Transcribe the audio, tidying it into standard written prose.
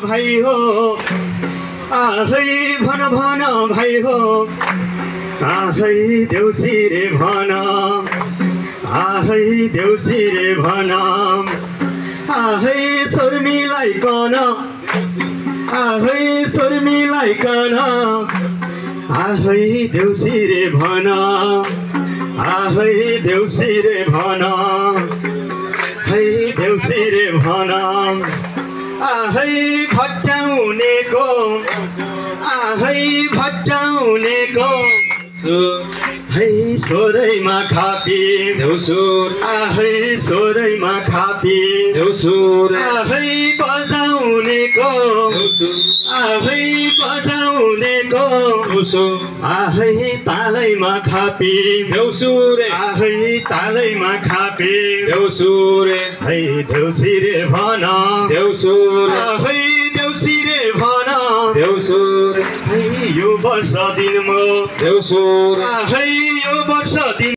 भाइ हो आहै भन भन भाइ हो आहै देउसी रे भन आहै देउसी रे भन आहै स्वर मिलाइकन आहै स्वर मिलाइकन आहै देउसी रे भन आहै देउसी रे भन है देउसी रे भन आहै भट्टाउनेको आहै भट्टाउनेको है सोरैमा खापी देउसुर आहै सोरैमा खापी देउसुर आहै बजाउनेको आहै बजाउनेको आहै तालैमा खापी देउसुर आहै तालैमा खापी देउसुर है देउसी रे भन देउसुर आहै देउसी रे भन देउसुर है यो वर्ष दिन म देउसुर आहै यो वर्ष दिन